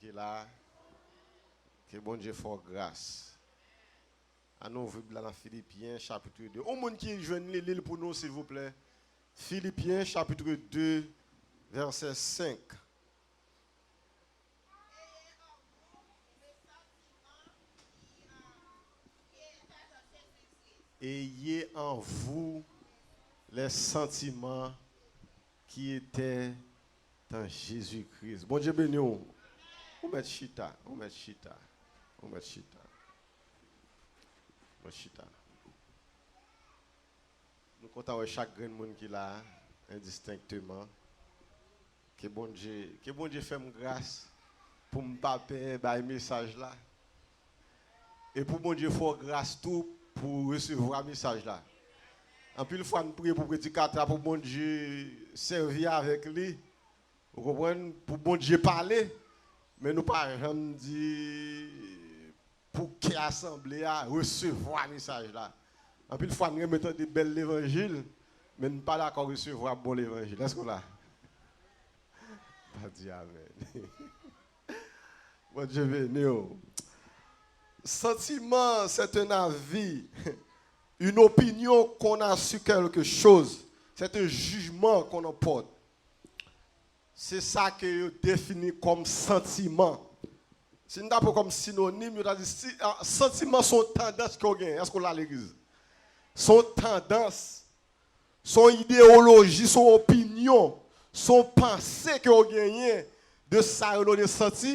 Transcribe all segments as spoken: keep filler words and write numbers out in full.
Ki la, ke Bondye fè w gras. Ann ouvri Bib la nan Filipyen, chapit de. Yon moun ki jwenn li, li l pou nou, silvouplè. Filipyen, chapit de, vèsè senk. Ayez en vous les sentiments qui étaient en Jésus-Christ. Bondye beni w. Ou mèt chita, ou mèt chita, ou mèt chita. Ou mèt chita. Nou kontan wè chak grenn moun ki la, endistenkteman. Ke Bondye, ke Bondye fè m gras pou m pa pè bay mesaj la. E pou Bondye fè w gras tou pou w resevwa mesaj la. Anpil fwa, n priye pou predikatè a, pou Bondye sèvi avèk li. Ou konprann? Pou Bondye pale, men nou pa janm di pou kè asanble a resevwa mesaj la. Anpil fwa, n renmen tande bèl levanjil, men n pa dakò resevwa bon levanjil. Èske w la? Pa di amèn. Bondye beni w. Sentiment, c'est un avis, une opinion qu'on a sur quelque chose. C'est un jugement qu'on en porte. Se sa ke yo defini kòm santiman. Si n ta pran kòm sinonim, yo ta di si, a, santiman se yon tandans ke w genyen. Èske w la legliz? Se yon tandans, se yon ideyoloji, se yon opinyon, se yon panse ke w genyen de sa yo rele santi,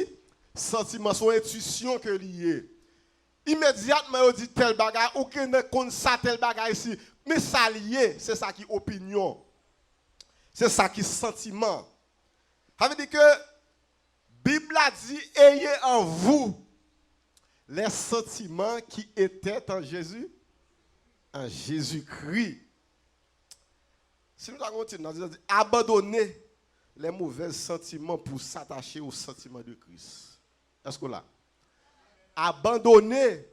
santiman, se yon entwisyon ke li ye. Imedyatman yo di tèl bagay, ou gentan konn sa tèl bagay si. Men sa l ye, se sa ki opinyon. Se sa ki santiman. Sa vle di ke Bib la di, ayez en vous les sentiments qui étaient en Jésus, en Jésus-Christ. Si nou ta gen yon tit, nou ta di, abandonner les mauvais sentiments pour s'attacher aux sentiments de Christ. Èske w la? Abandonner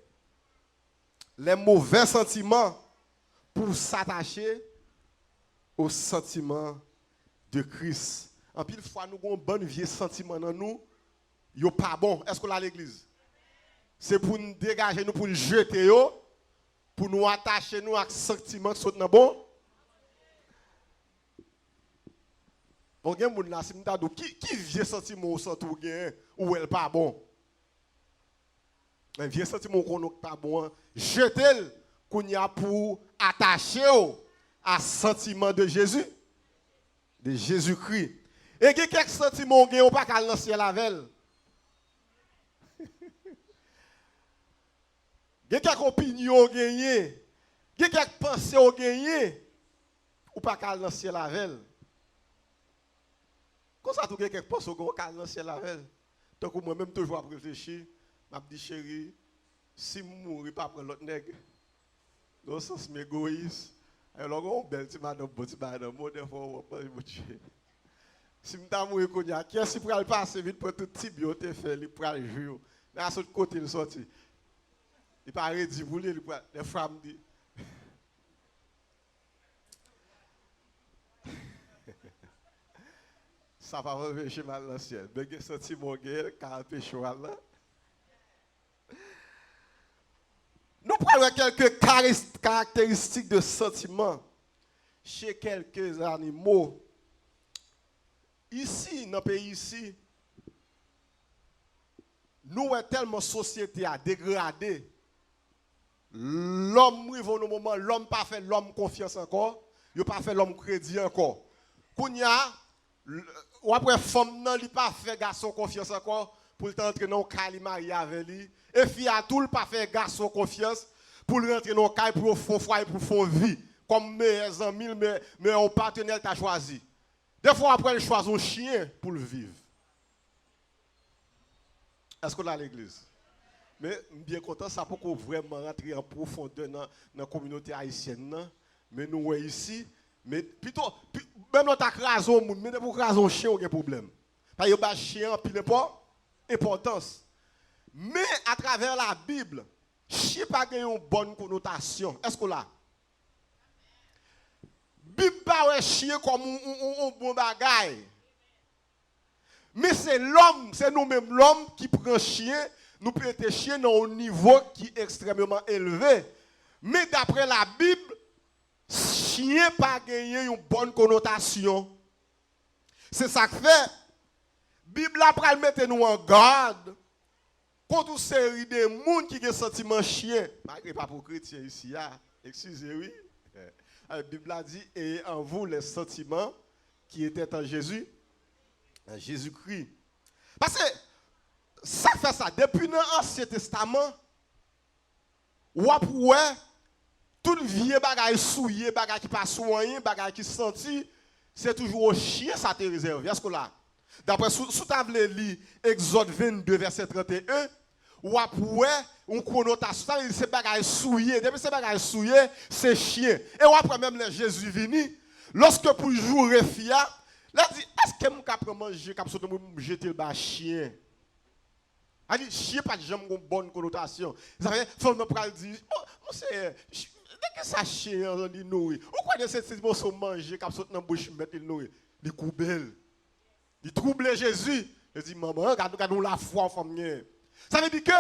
les mauvais sentiments pour s'attacher aux sentiments de Christ. Anpil fwa, nou gen yon bann vye santiman nan nou, yo pa bon. Èske w la legliz? Se pou n degaje nou, pou n jete yo, pou nou atache nou ak santiman ki sot nan bon. Bon, gen moun la, si m ta di w, ki, ki vye santiman w santi w genyen, ou wè l pa bon? Men vye santiman w konnen w pa bon an, jete l kounye a pou w atache w a santiman de Jezi, de Jezikri. E gen kèk santiman w genyen, w pa ka al nan syèl avè l. Gen kèk opinyon w genyen, gen kèk panse w genyen, ou pa ka al nan syèl avè l. Konsa tou gen kèk panse w gen w ka al nan syèl avè l. Tankou mwen menm toujou ap reflechi, m ap di, cheri, si m mouri pa pran lòt nèg. Nan sans m egoyis. Lè w gen yon bèl ti madanm, bon ti madanm, bon dèfwa w ap manje, Bondye. Si m ta mouri kounye a, kiyès ki pral pase vin pran tout ti byen w te fè, li pral jwi w? Men a sot kote l sòti. Li pa redi pou li, li pral, dèfwa m di, sa p ap anpeche m al nan syèl. Men gen santiman w genyen k ka anpeche w al nan. Nou pral wè kèlke karis-, karakteristik de santiman chez quelques animaux. Isi, nan peyi isi, nou wè tèlman sosyete a degrade. Lòm rive nan moman, lòm pa fè lòm konfyans ankò, yo pa fè lòm kredi ankò. Kounye a, l-, w ap wè fanm nan, li pa fè gason konfyans ankò pou l ta antre nan yon kay, li marye avè li. E fi a tou, l pa fè gason konfyans pou l rantre nan yon kay, pou yo fè yon fwaye, pou l fè yon vi. Kòm meyè zanmi l, meyè, meyè yon patnè l ta chwazi. Dèfwa, w ap wè l chwazi yon chen pou l viv. Èske w la legliz? Men, m byen kontan, sa poko vrèman rantre an pwofondè nan, nan kominote ayisyèn nan. Men nou wè isi, men pito, pi-, menm lè w ta kraze yon moun, men depi w kraze yon chen, w gen pwoblèm. Paske yo ba chen an anpil enpò-, enpòtans. Men, atravè Labib, chen pa gen yon bòn konotasyon. Èske w la? Bib pa wè chen kòm yon, yon, yon, yon bon bagay. Men se lòm, se nou menm lòm ki pran chyen, nou mete chyen nan yon nivo ki ekstrèmeman elve. Men daprè Labib, chyen pa genyen yon bòn konotasyon. Se sa k fè, Bib la pral mete nou an gad kont yon seri de moun ki gen santiman chyen. Malgre pa pou kretyen isi a, eskize wi. Bib la di, ayez en vous les sentiments qui étaient en Jésus, en Jésus-Christ. Paske, sa k fè sa, depi nan Ansyen Testaman, w ap wè tout vye bagay souye, bagay ki pa sou anyen, bagay ki santi, se toujou yon chyen sa te rezève. Èske w la? Daprè, si w ta vle li Egzòd vennde, vèsè trannteyen, w ap wè yon konotasyon. Sa vle di se bagay souye. Depi se bagay souye, se chyen. E w ap wè menm lè Jezi vini, lòske pou l joure fi a, lè l di, èske m ka pran manje k ap sot nan bouch m, m jete l ba chyen? A di, chyen pa t janm gon bòn konotasyon. Sa fè, fanm nan pral di, "O, Monseyè, de ki sa chyen an li nouri? Ou kwè de se ti moso manje k ap sot nan bouch mèt li nouri?" Li koube l. Li twouble Jezi. Li di, "Manman, gad, gad yon lafwa fanm gen." Sa vle di ke,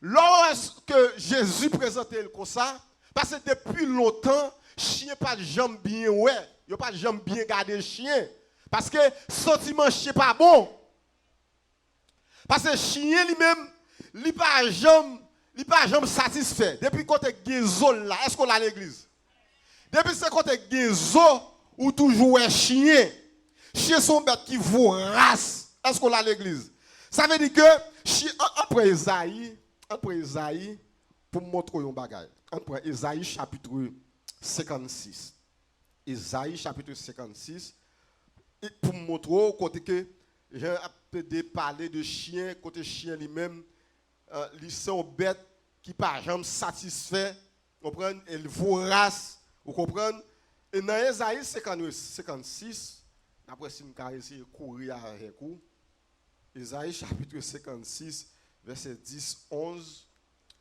lè w wè ke Jezi prezante l konsa, paske depi lontan, chyen pa t janm byen wè. Yo pa t janm byen gade chyen. Paske santiman chyen pa bon. Paske chyen li menm, li pa janm, li pa janm satisfè. Depi kote k gen zo l la, èske w la legliz? Depi se kote k gen zo, ou toujou wè chyen. Chyen se yon bèt ki voras. Èske w la legliz? Sa vle di ke, chyen, an, an pran Ezayi, an pran Ezayi, pou m montre w yon bagay. An pran Ezayi chapit senkannsis. Ezayi chapit senkannsis, e pou m montre w kote ke Jan ap plede pale de chyen, kote chyen li menm, eh, li se yon bèt ki pa janm satisfè, konprann, e l voras, ou konprann? E nan Ezayi senkannsis, n ap wè si m ka eseye kouri avèk ou. Ezayi chapit senkannsis, vèsè dis, onz,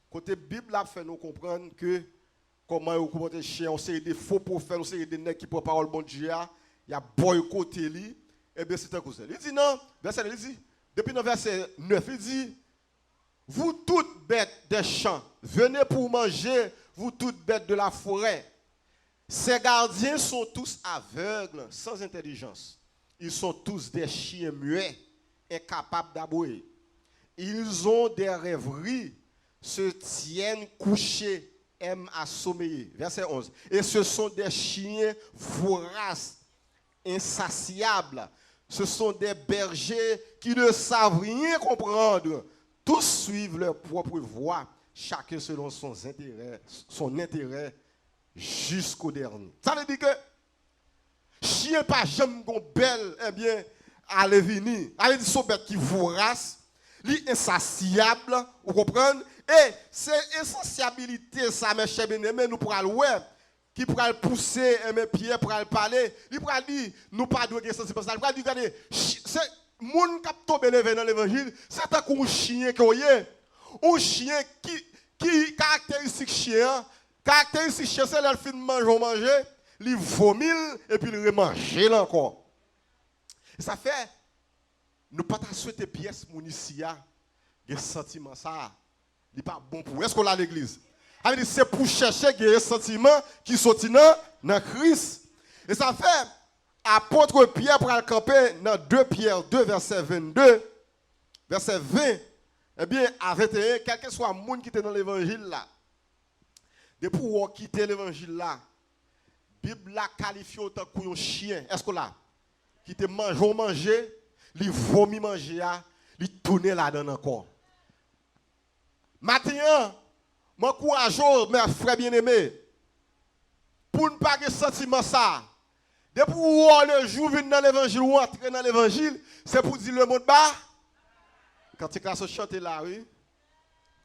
kote Bib la ap fè nou konprann ke kòman yo konpòte chyen, yon seri de fo pwofèt, yon seri de nèg ki pran pawòl Bondye a, y ap bòykote li. Ebyen, se tankou sa. Li di nan vèsè, li di, depi nan vèsè nèf, li di, vous toutes bêtes des champs, venez pour manger, vous toutes bêtes de la forêt. Ces gardiens sont tous aveugles, sans intelligence. Ils sont tous des chiens muets, incapables d'aboyer. Ils ont des rêveries, se tiennent couchés, aiment à sommeiller. Verset onze. Et ce sont des chiens voraces, insatiables. Ce sont des bergers qui ne savent rien comprendre. Tous suivent leur propre voie, chacun selon son intérêt, son intérêt jusqu'au dernier. Sa vle di ke chyen pa janm gon bèl, ebyen, ale vini. Ale di se yon bèt ki voras, li ensasyab, ou konprann? E se ensasyabilite sa, mes chers bien-aimés, nou pral wè, ki pral pouse, enben, Pyè pral pale, li pral di, nou pa dwe gen santiman sa. Li pral di, gade, ch-, se moun k ap tonbe leve nan levanjil, se tankou yon chyen ke w ye. Yon chyen ki, ki karakteristik chyen an, karakteristik chyen se lè l fin manje yon manje, li vomi l epi l remanje l ankò. E sa fè, nou pa ta swete pyès moun isi a gen santiman sa a. Li pa bon pou ou. Èske w la legliz? Sa vle di se pou chèche gen santiman ki soti nan, nan Kris. E sa fè, apot Pyè pral kanpe nan de Pyè de vèsè vennde, vèsè ven, ebyen, a venteyen, kèlkeswa moun ki te nan levanjil la, depi w kite levanjil la, Bib la kalifye w tankou yon chyen. Èske w la? Ki te manje yon manje, li vomi manje a, li tounen ladan l ankò. Maten an, m ankouraje w, mes frères bien-aimés, pou n pa gen santiman sa a. Depi w wè w lejou vin nan levanjil, ou antre nan levanjil, se pou di lemonn ba. Kantik la sot chante la, wi.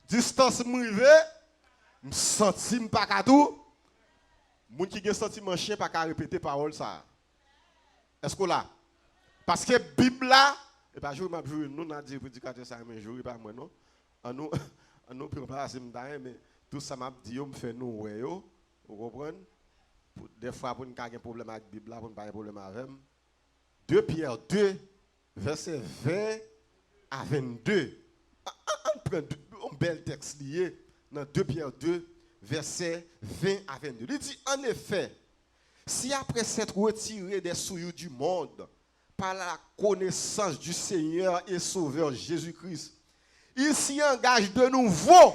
Distans m rive, m santi m pa ka tou. Moun ki gen santiman chyen pa ka repete pawòl sa a. Èske w la? Paske Bib la, e pa joure m ap joure nou, n a di predikatè sa renmen joure, pa mwen non. An nou, an nou pran plase m ta renmen tout sa m ap di yo, m fè nou wè yo, ou konprann? Pou, dèfwa pou n ka gen pwoblèm ak Bib la, pou n pa gen pwoblèm avè m. De Pyè de, vèsè ven a vennde. An, an, ann pran de, yon bèl tèks li ye, nan de Pyè de, vèsè ven a vennde. Li di, Anefè, si après s'être retirés des souillures du monde, par la connaissance du Seigneur et Sauveur Jésus-Christ, ils s'y engagent de nouveau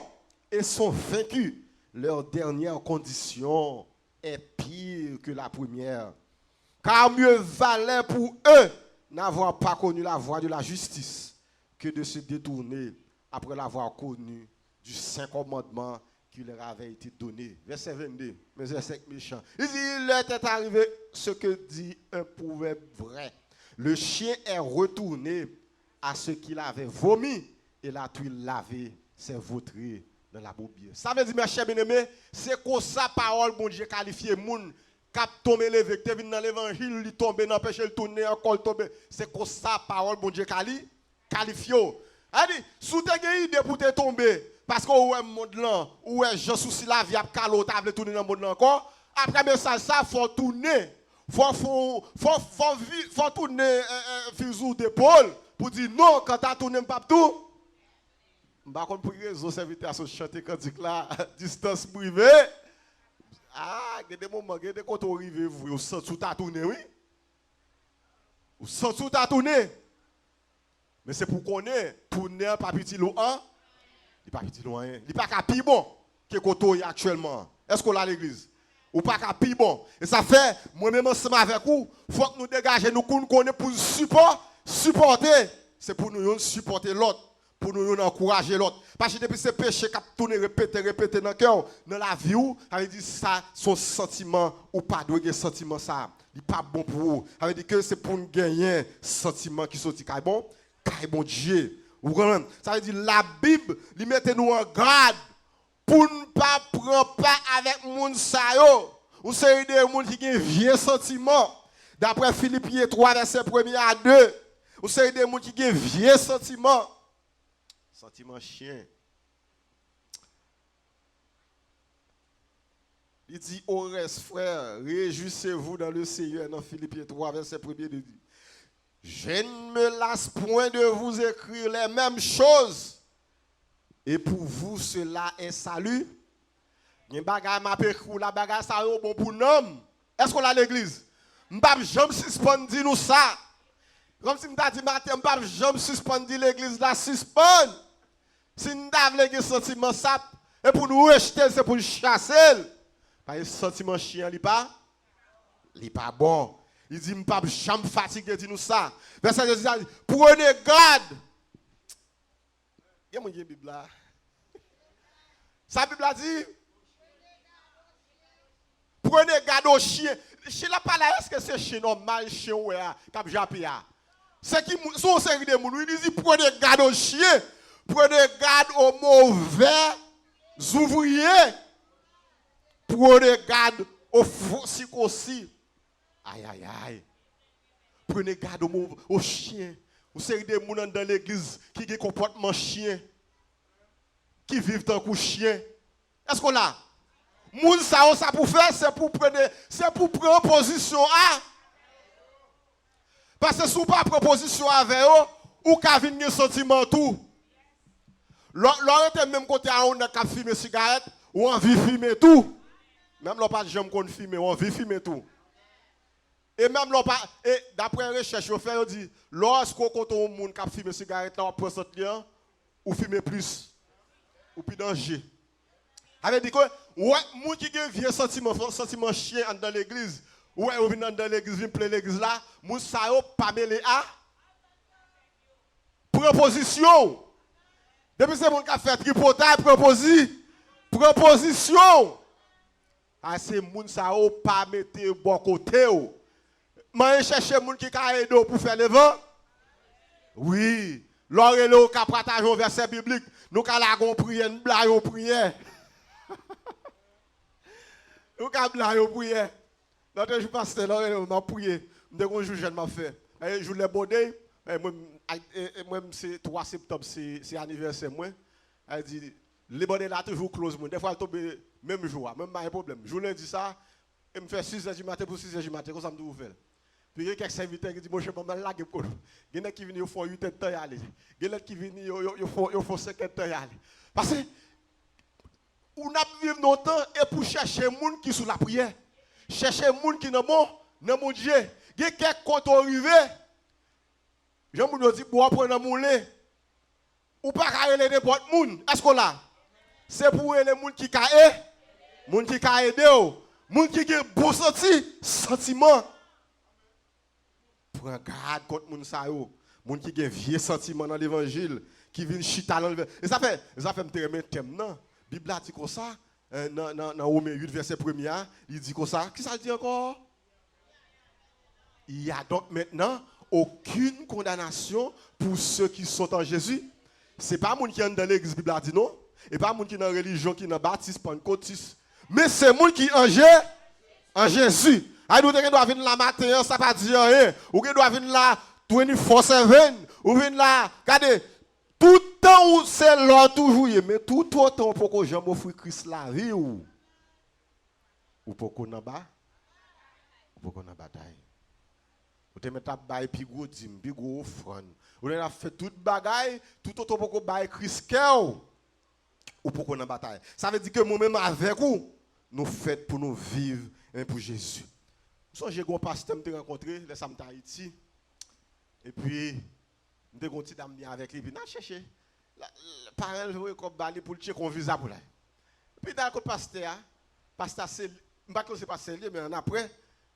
et sont vaincus, leur dernière condition est pire que la première. Car mieux valait pour eux n'avoir pas connu la voie de la justice que de se détourner après l'avoir connue du saint commandement qui leur avait été donné. Vèsè vennde, men vèsè k mechan. Il dit, il leur était arrivé ce que dit un proverbe vrai. Le chien est retourné à ce qu'il avait vomi, et la tuile lavée s'est vautrée dans la boubie. Sa vle di, mes chers bien-aimés, se konsa pawòl Bondye kalifye moun k ap tonbe leve, k te vin nan levanjil, li tonbe, n anpeche l tounen ankò, l tonbe. Se konsa pawòl Bondye kali, kalifye w. Sa di, si w te gen ide pou w te tonbe, paske w wè mond lan, ou wè jan sousi lavi ap kale w, w ta vle tounen nan mond lan ankò, apre mesaj sa, fò w tounen. Fò, fò, fò, fò, vi- fò w tounen, eh, eh, fizi w depòl pou di non, kanta tounen m p ap tou. M pa konn pou ki rezon sèvitè a sot chante kantik la, distans m rive. Ah, gen de moman, gen de kote w rive vre, ou santi w ta tounen, wi. Ou santi w ta tounen. Men se pou w konnen, tounen an p ap itil ou an, li p ap itil ou anyen. Li pa ka pi bon ke kote w ye aktyèlman an. Èske w la legliz? Ou pa ka pi bon. E sa fè, mwen menm ansanm avèk ou, fòk nou degaje nou kou n konnen pou n sipò, sipòte. Se pou nou youn sipòte lòt, pou nou youn ankouraje lòt. Paske depi se peche k ap tounen repete, repete nan kè w, nan lavi w, sa vle di sa se yon santiman, ou pa dwe gen santiman sa. Li pa bon pou ou. Sa vle di ke se pou n genyen santiman ki soti kay bon, kay Bondye. Ou konprann? Sa vle di Labib, li mete nou an gad pou n pa pran pa avèk moun sa yo. Yon seri de moun ki gen vye santiman. Daprè Filipyen twa, vèsè premye a de, yon seri de moun ki gen vye santiman. Santiman chen. Li di, au reste, frères, réjouissez-vous dans le Seigneur, nan Filipyen twa, vèsè premye, li di, Je ne me lasse point de vous écrire les mêmes choses, et pour vous cela est salut. Gen bagay m ap ekri w la, bagay sa yo bon pou nanm. Èske w la legliz? M p ap janm sispann di nou sa. Kòmsi m ta di maten, m p ap janm sispann di legliz la, sispann. Si n ta vle gen santiman sa, e pou n rejte l, se pou n chase l. Paske santiman chen an, li pa, li pa bon. Li di, m p ap janm fatige di nou sa. Vèsè Jezi a di, prenez garde. Gen moun gen Bib la. Sa Bib la di? Prenez garde aux chiens. Chen la pa la, èske se chen nòmal, chen w wè a, k ap jape a? Se ki moun, se yon seri de moun, wi, li di, prenez garde aux chiens, prenez garde aux mauvais ouvriers, prenez garde aux faux circoncis. Ayayay. Prenez garde aux mau- aux chiens. Yon seri de moun anndan legliz ki gen konpòtman chen, ki viv tankou chen. Èske w la? Moun sa yo, sa pou fè, se pou pran, se pou pran pozisyon a. Paske si w pa pran pozisyon avè yo, ou ka vin gen santiman tou. Lè, lè w rete menm kote a yon nèg k ap fimen sigarèt, ou anvi fimen tou. Menm lè w pa t janm konn fimen, ou anvi fimen tou. E menm lè w pa, e daprè rechèch yo fè, yo di, lè w rete kote yon moun k ap fimen sigarèt la, w ap pran sant li an, ou fimen plis. Ou pi danje. Sa vle di ke, w wè, moun ki gen vye santiman, santiman chen anndan legliz, ou wè, yo vin anndan legliz, vin plen legliz la, moun sa yo pa mele a, pran pozisyon w. Depi se moun k ap fè tripotay, pran pozi-, pran pozisyon w. A se moun sa yo pa mete bò kote w. Manyen chèche moun ki ka ede w pou fè levan. Wi. Lè w rele, w ka pataje yon vèsè biblik. Nou ka lage yon priyè, n blayi yon priyè. Nou ka blayi yon priyè. Lòt jou, pastè, lè w rele m, m ap priye. M te gon jou jèn m ap fè. E jou lè bòde, e mwen, e, e mwen, se twa septanm, se, se anivèsè mwen. Sa vle di, le bòde la toujou close mwen. Dèfwa, l tonbe menm jou a. Mwen, m pa gen pwoblèm. Jou lendi sa, e m fè sis è di maten pou sis è di maten. Konsa, m toujou fè l. Pi gen kèk sèvitè ki di, "Monchè, ban m al lage m kote." Gen nèg ki vini, yo fè yon uit èdtan, y ale. Gen lòt ki vini, yo, yo, yo fè, yo fè yon senk èdtan, y ale. Paske, ou n ap viv nan yon tan, e pou chèche moun ki sou lapriyè. Chèche moun ki nan bon, nan Bondye. Gen kèk kote w rive, jan moun yo di, bwa pran nan moulen. Ou pa ka rele nenpòt moun. Èske w la? Se pou w rele moun ki ka e, moun ki ka ede w, moun ki gen bon santi, santiman. Pran gad kont moun sa yo, moun ki gen vye santiman nan levanjil, ki vin chita nan levanjil. E sa fè, e sa fè m te renmen tèm nan. Bib la di konsa, eh, nan, nan, nan Women uit, vèsè premye a, li di konsa. Kisa l di ankò? Il y a donc maintenant aucune condamnation pour ceux qui sont en Jésus. Se pa moun ki anndan legliz Bib la di non. E pa moun ki nan relijyon, ki nan batis, pannkotis. Men se moun ki an Je, an Jezi. Ay, nou te gen dwa vin la maten an, sa pa di anyen. Ou gen dwa vin la twenty-four seven. Ou vin la, gade, tout tan ou se la w toujou ye. Men tout otan ou poko janm ofri Kris lavi w, ou poko nan ba, ou poko nan batay. Ou te mèt ap bay pi gwo dim, pi gwo ofrann. Ou te mèt ap fè tout bagay, tout otan ou poko bay Kris kè w, ou poko nan batay. Sa vle di ke mwen menm avèk ou, nou fèt pou nou viv, men pou Jezi. M sonje gen yon pastè m te rankontre, lè sa m te Ayiti. Epi, m te gen yon ti dam byen avèk li, epi n al chèche. La, la, paran l voye kòb ba li pou l tcheke yon viza pou l al. Epi n al kot pastè a. Pastè a se, m pa t konn se pastè l ye, men annapre,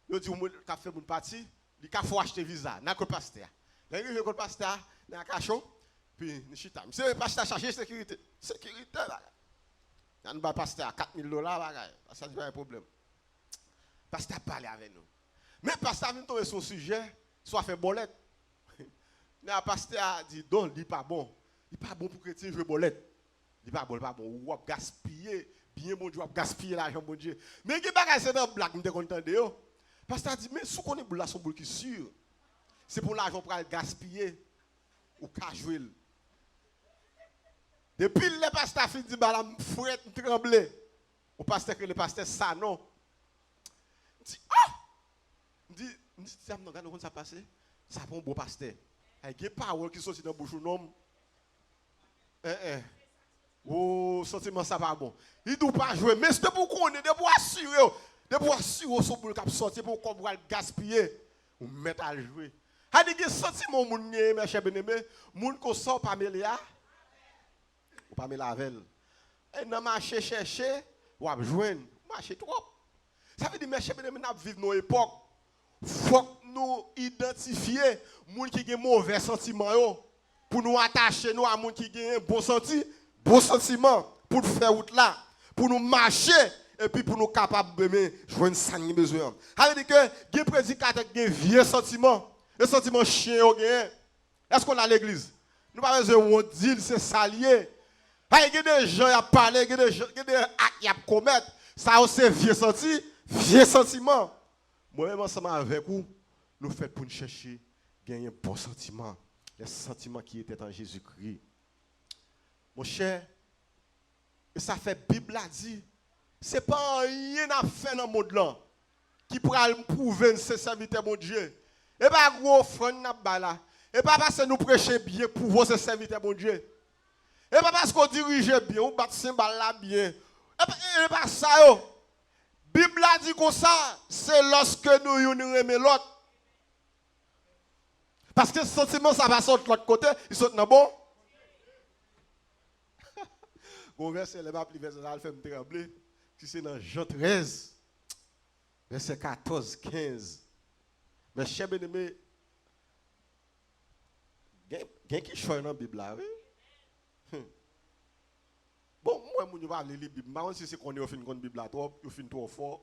yo di w moun k ap fè moun pati, li ka fè w achte viza. N al kot pastè a. Lè n rive kot pastè a, nan kachon, epi n chita. Misye, pastè a chaje sekirite. Sekirite, bagay. Ann ba pastè a kat mil dola, bagay. Pastè a di pa gen pwoblèm. Pastè a ap pale avè nou. Men pastè a vin tonbe sou yon sijè, sou afè bòlèt. Nan pastè a di, non, li pa bon. Li pa bon pou kretyen jwe bòlèt. Li pa bon, li pa bon. W ap gaspiye byen Bondye, w ap gaspiye lajan Bondye. Men gen bagay se nan blag m te konn tande yo. Pastè a di, men si w konnen boul la se yon boul ki si, se pa yon lajan w pral gaspiye, ou ka jwe l. Depi lè pastè a fin di bagay la, m frèt, m tranble. Yon pastè ki rele pastè Sanon. M di, ah! M di, m di, dam nan, gade, ou konn sa k pase? Sa pa yon bon pastè. Ay, gen pawòl ki soti nan bouch yon nonm. En, en. O, santiman sa pa bon. Li di w pa jwe. Men depi w konnen, depi w asire w, depi w asire w se yon boul k ap soti, pou yon kòb w al gaspiye, ou mèt al jwe. Sa di gen santiman yon moun genyen, mè chè byeneme, moun konsa w pa mele a, ou pa mele avè l. E nan mache chèche, w ap jwenn. Mache twòp. Sa vle di, mè chè byeneme, n ap viv nan yon epòk, fòk nou idantifye moun ki gen movè santiman yo, pou nou atache nou a moun ki genyen bon santi, bon santiman, pou n fè wout la, pou nou mache, epi pou nou kapab, men, jwenn sa n gen bezwen an. Sa vle di ke gen predikatè ki gen vye santiman, e santiman chen yo genyen. Èske w la legliz? Nou pa bezwen wont di l, se sa l ye. Ay, gen de jan y ap pale, gen de jan, gen de ak y ap komèt. Sa yo se vye santi, vye santiman. Mwen menm ansanm avèk ou, nou fèt pou n chèche genyen bon santiman. Les sentiments qui étaient en Jésus-Christ. Monchè, e sa fè Bib la di, se pa anyen n ap fè nan mond lan ki pral pwouve n se sèvitè Bondye. E pa gwo ofrann n ap bay la. E pa paske nou preche byen k pwouve w se sèvitè Bondye. E pa paske w dirije byen, ou bat senbal la byen. E pa, e pa sa yo. Bib la di konsa, se lòske nou youn renmen lòt. Paske santiman sa pa sot lòt kote, li sot nan bon. Gon vèsè, lè m ap li vèsè sa, l fè m tranble. Si se nan Jan trèz, vèsè katòz, kenz. Mè chè byeneme, gen, gen kichòy nan Bib la, wi. Hum. Bon, m wè moun yo pa vle li Bib. M pa konn si se konnen yo fin konn Bib la twòp, yo fin twò fò.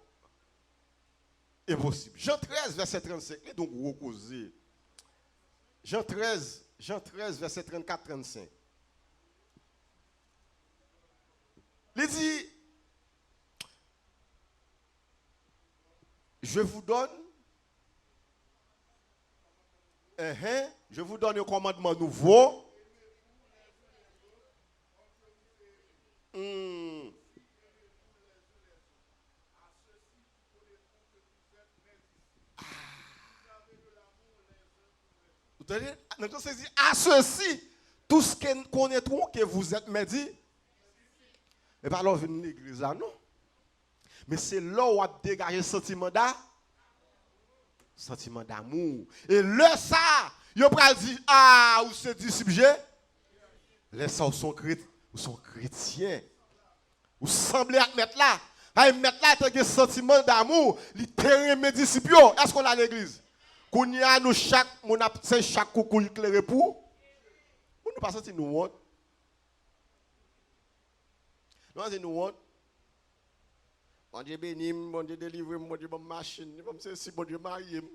Enposib. Jan trèz, vèsè trannsenk, li t on gwo koze. Jan trèz, Jan trèz, vèsè trannkat, trannsenk. Li di, Je vous donne, ehe, je vous donne un commandement nouveau. Hmm. Ah. Nan Jan sezi, à ceux-ci, tous que connaîtront que vous êtes mes di-, e pa lè w vin legliz la, non. Men se lè w ap degaje santiman da, santiman damou. E lè sa, yo pral di, ah, ou se disip Je-, lè sa, ou se yon kret-, ou se yon kretyen. Ou sanble ak mèt la. Ay, mèt la te gen santiman damou. Li te renmen disip yo. Èske w la legliz? Kounye a, nou chak, moun ap, se chak koukou li klere pou. Moun nou pa santi nou wont. Nou pa santi nou wont. Bondye beni m, Bondye delivre m, Bondye ban m machin, li ban m sesi, Bondye marye m.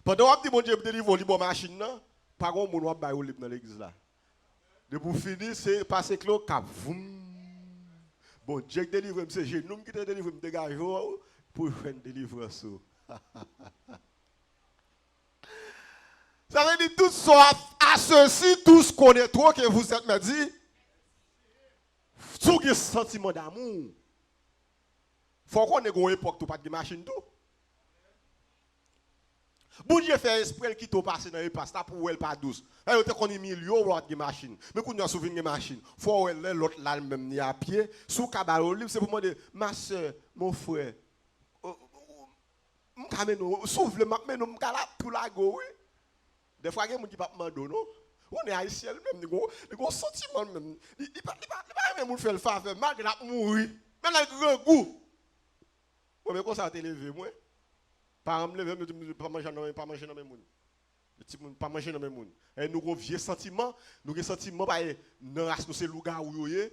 Pandan w ap di Bondye delivre w, li ba w machin nan, pa gen yon moun w ap bay woulib nan legliz la. Depi w fini, se pase kle w k ap voum. Bondye k delivre m, se jenou m ki te delivre m, degaje w pou w jwenn delivrans ou. Sa vle di tout sa, à ceux-ci, tous connaîtront que vous êtes mes di-, si w gen santiman damou, fò w konnen gen yon epòk tou pa t gen machin tou. Bondye fè espre l kite w pase nan ipas la pou w wè l pa dous. Lè yo te konn imilye w lè w pa t gen machin. Men kounye a si w vin gen machin, fò w wè lè lòt la l menm ni apye. Si w ka ba l woulib, se pou mande, ma sè, mon frè, m ka mennen w, si w vle m ap mennen w, m ka la tou lage w wi. Dèfwa gen moun ki p ap mande w non. Ou konnen ayisyen li menm, li gon, li gon santiman l menm. Li, li pa, li pa, li pa renmen moun fè l favè, malgre l ap mouri. Men l grangou. Mwen, men konsa yo te leve mwen. Paran m leve m, yo di m pa manje nan men, pa manje nan men moun. Yo di timoun, pa manje nan men moun. E nou gon vye santiman, nou gen santiman pa e nan ras nou se lougawou yo ye.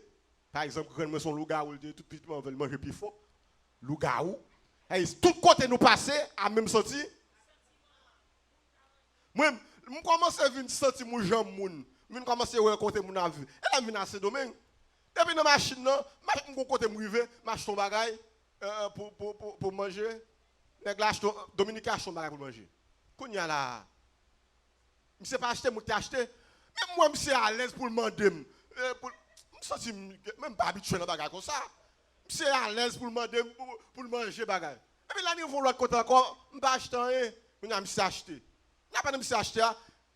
Pa egzanp, grann mwen se yon lougawou, li te ye, tout pitit mwen anvan li manje pi fò. Lougawou. E tout kote nou pase, a menm santi. Mwen, m kòmanse vin santi m yon jan moun. M vin kòmanse wè kote moun ap viv. E lè m vin a Sendomeng, depi nan machin nan, m ap, m gon kote m rive, m achte yon bagay, euh, pou, pou, pou, pou manje. Nèg la achte, Dominiken achte yon bagay pou l manje. Kounye a la, misye pa achte, mwen ki te achte. Men m wè misye alèz pou l mande m. Eh, pou l, m santi m, men m pa abitye nan bagay konsa. Misye alèz pou l mande m pou, pou l manje bagay. Epi lè n rive yon lòt kote ankò, m pa achte anyen. Kounye a misye achte. Nan pandan misye achte a,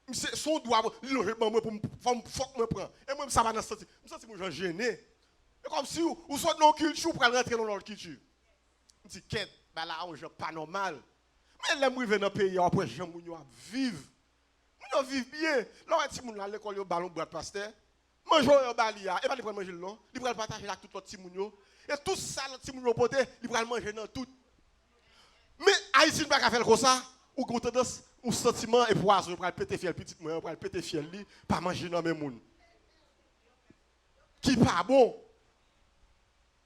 misye, se yon dwa, li lonje l ban mwen pou m, fò m, fòk mwen pran. E mwen, sa pa nan santi, m santi m yon jan jennen. E kòmsi ou, ou sot nan yon kilti, ou pral rantre nan yon lòt kilti. M di, kèt, bagay la yon jan pa nòmal. Men lè m rive nan peyi a, w ap wè jan moun yo ap viv. Moun yo viv byen. Lè w wè timoun la lekòl, yo ba l yon bwat pastè. Manje w yo ba li a, e pa li pral manje l non. Li pral pataje l ak tout lòt timoun yo. E tout sa lòt timoun yo pote, li pral manje nan tout. Men Ayisyen pa ka fè l konsa. Ou gen tandans, ou santiman e pwazon, yo pral pete fyèl pitit mwen an, pral pete fyèl li, pa manje nan men moun. Ki pa bon.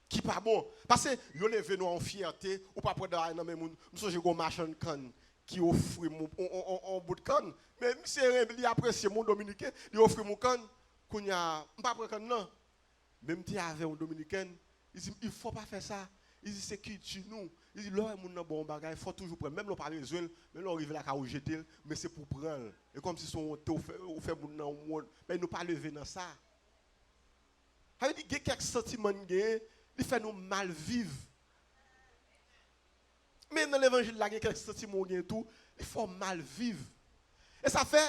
Ki pa bon. Paske yo leve nou a yon fyète, ou pa pran bagay nan men moun. M sonje gon machann kann ki ofri m yon, yon, yon, yon, yon bout kann. Men misye renmen, li apresye m, yon Dominiken, li ofri m yon kann. Kounye a, m pa pran kann nan. Men m te avè yon Dominikèn, li di m, "Il faut pas faire ça." Li di, "Se kilti nou." Li di, "Lè w wè moun nan ba w yon bagay, fò w toujou pran. Menm lè w pa bezwen l, menm lè w rive lakay ou jete l, men se pou w pran l." E kòmsi se yon wonte ou fè, ou fè moun nan yon wont. Men nou pa leve nan sa. Sa vle di, gen kèk santiman n genyen, li fè nou mal viv. Men nan levanjil la, gen kèk santiman w genyen tou, li fè w mal viv. E sa fè,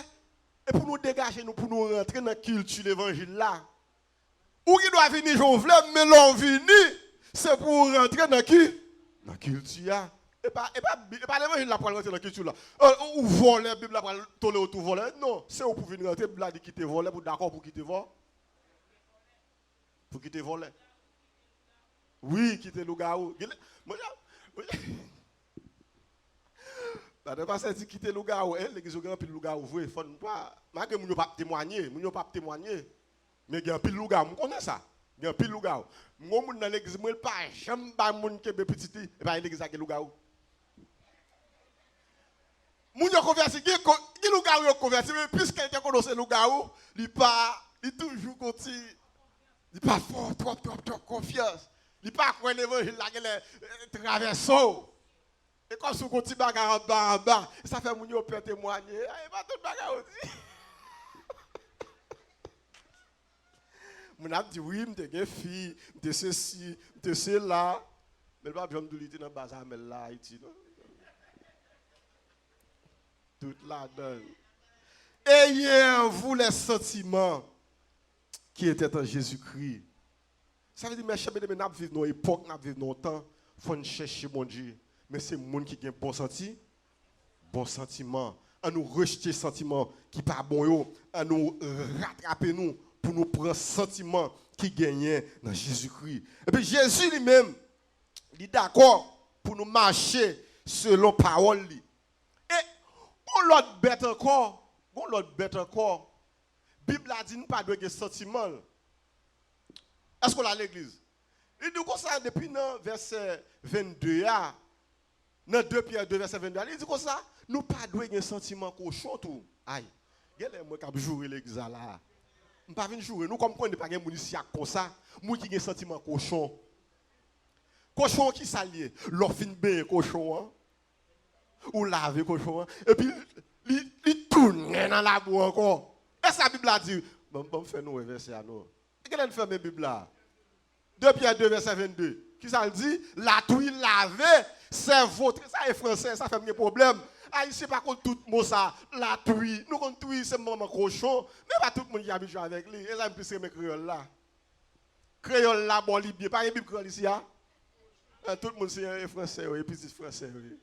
e pou nou degaje nou, pou nou rantre nan kilti levanjil la, ou gen dwa vini jan w vle, men lè w vini, se pou w rantre nan ki, nan kilti a. E pa, e pa, e pa levanjil la pral rantre nan kilti w la. Ou, ou vòlè, Bib la pral tolere w tou vòlè. Non, se ou pou vin rantre, Bib la di kite vòlè, pou dakò pou kite vòlè. Pou kite vòlè. Wi, kite lougawou. Gen lè, mwen, mwen, Padan pastè di kite lougawou, en, legliz yo gen anpil lougawou vre. Fò n pa, malgre moun yo p ap temwanye, moun yo p ap temwanye. Men gen anpil lougawou, m konnen sa. Gen anpil lougawou. M gon moun nan legliz mwen, li pa janm bay moun kenbe pitit li, e pa gen legliz la gen lougawou. Moun yo konvèti, gen, gen lougawou yo konvèti, men piske li te konnen se lougawou, li pa, li toujou gon ti, li pa fè w twòp, twòp, twòp konfyans. Li pa kwè levanjil la genlè, eh, travèse w. E kòmsi w gon ti bagay anba, anba. E sa fè moun yo pè temwanye. Ay, e pa tout bagay ou di. Moun ap di, "Wi, m te gen fi, m te sesi, m te sela." Men l p ap janm di w li te nan baz amèl la, Ayiti, non. tout ladan l. Ayez en vous les sentiments qui étaient en Jésus-Christ. Sa vle di, mèchè byeneme, n ap viv nan yon epòk, n ap viv nan yon tan, fò n chèche Bondye. Men se moun ki gen bon santi, bon santiman. An nou rejte santiman ki pa bon yo. An nou ratrape nou pou nou pran santiman ki genyen nan Jezikri. Epi Jezi li menm, li dakò pou nou mache selon pawòl li. E gon lòt bèt ankò, gon lòt bèt ankò. Bib la di nou pa dwe gen santiman. Èske w la legliz? Li di w konsa depi nan vèsè vennde a, nan de Pyè de vèsè vennde a, li di konsa, nou pa dwe gen santiman kochon tou. Ay, genlè mwen k ap joure legliz la la. M pa vin joure nou, kòm m konnen pa gen moun isi a k konsa, moun ki gen santiman kochon. Kochon an ki sa l ye? Lè w fin benyen kochon an, ou lave kochon an, epi li, li tounen nan labou ankò. E sa Bib la di? Ban, ban m fè nou wè vèsè a non. Genlè n fèmen Bib la. De Pyè de vèsè vennde. Kisa l di? Latwi lave sèvo. Sa e fransè, sa fè m gen pwoblèm. Ayisyen pa konn tout mo sa. Latwi. Nou konn twi, se manman kochon. Men pa tout moun ki abitye avèk li. E sa m plis renmen kreyòl la. Kreyòl la bon, li byen. Pa gen Bib kreyòl isi a? Tout moun se fransè yo ye, pitit fransè yo ye.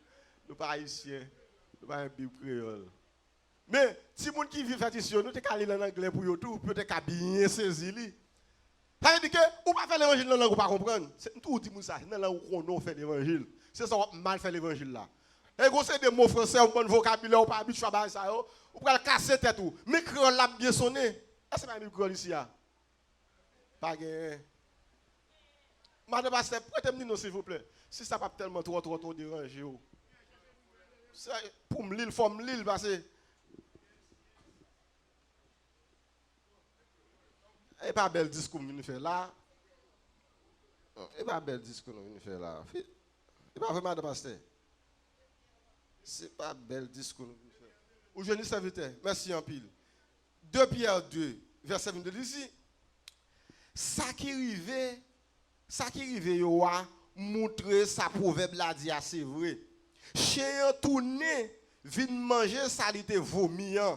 Nou pa ayisyen. Nou pa gen Bib kreyòl. Men, timoun ki vin fèt isi yo, nou te ka li l ann anglè pou yo tou, pou yo te ka byen sezi li. Sa vle di ke ou pa fè levanjil nan lang ou pa konprann. Se, m toujou di moun sa, se nan lang ou konnen ou fè levanjil. Se sa w ap mal fè levanjil la. E gon seri de mo fransè, yon bann vokabilè ou pa abitye a bagay sa yo, ou pral kase tèt ou. Men kreyòl la ap byen sonnen. Èske pa gen Bib kreyòl isi a? Pa genyen. Madan pastè, prete m li non silvouplè. Si sa p ap tèlman twò, twò, twò deranje w. Se pou m li l, fò m li l, pase. E pa bèl diskou m vin fè la. E pa bèl diskou nou vin fè la. E pa vre, madan pastè? Se pa bèl diskou nou vin fè. Ou jwenn li, sèvitè? Mèsi anpil. De Pyè de, vèsè vennde, li di, sa ki rive, sa ki rive yo a moutre sa pwovèb la di a se vre. Chen an tounen vin manje sa li te vomi an.